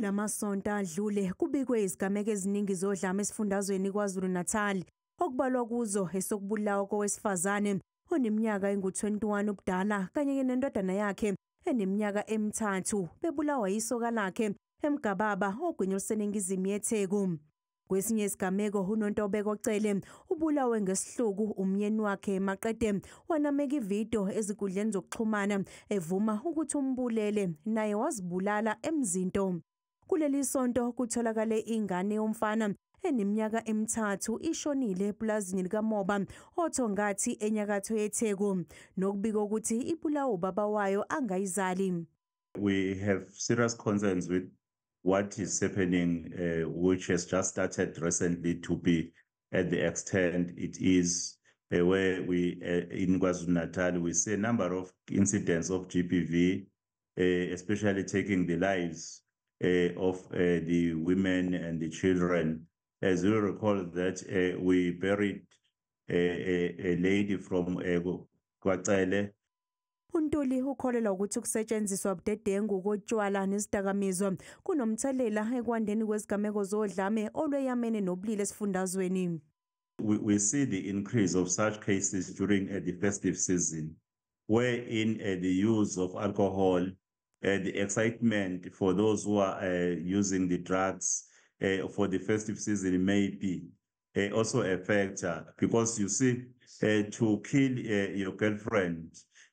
Kulamasonto adlule kubikwe izigameko eziningi zodlame esifundazweni KwaZulu-Natal, okubalwa kuzo esokubulawa kowesifazane oneminyaka engu-21 ubudala kanye nendodana yakhe eneminyaka emithathu bebulawa yisoka lakhe eMgababa ogwini oluseningizimu yeTheku. Kwesinye isigameko uNontobeko Cele ubulawe ngesihluku umyeni wakhe maqede wanameka ividiyo ezinkundleni zokuxhumana evuma ukuthi umbulele naye wazibulala eMzinto. Kuleli sonto kutholakale ingane yomfana eneminyaka emithathu ishonile epulazini likamoba oThongathi enyakatho yeTheku, nokubika ukuthi ibulawa ubaba wayo angayizali. We have serious concerns with what is happening, which has just started recently to be at the extent it is, where we in KwaZulu-Natal, we see a number of incidents of GBV, especially taking the lives of the women and the children. As you recall that we buried a lady from KwaCele. UNtuli ukholelwa ukuthi ukusetshenziswa budedengu kotshwala nezidakamizwa kunomthelela ekwandeni kwezigameko zodlame olweyamene nobulili esifundazweni. We see the increase of such cases during the festive season, wherein the use of alcohol, the excitement for those who are using the drugs for the festive season may be also a factor, because you see, to kill your girlfriend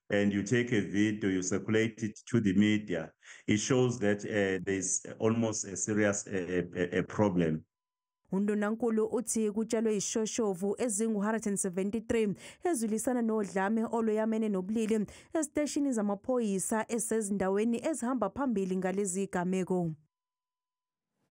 and you take a video, you circulate it to the media, it shows that there's almost a serious a problem. Undunankulu uthi kutshalwe izishoshovu ezingu-173 ezilwisana nodlame olweyamene nobulili eziteshini zamaphoyisa esezindaweni ezihamba phambili ngalezi gameko.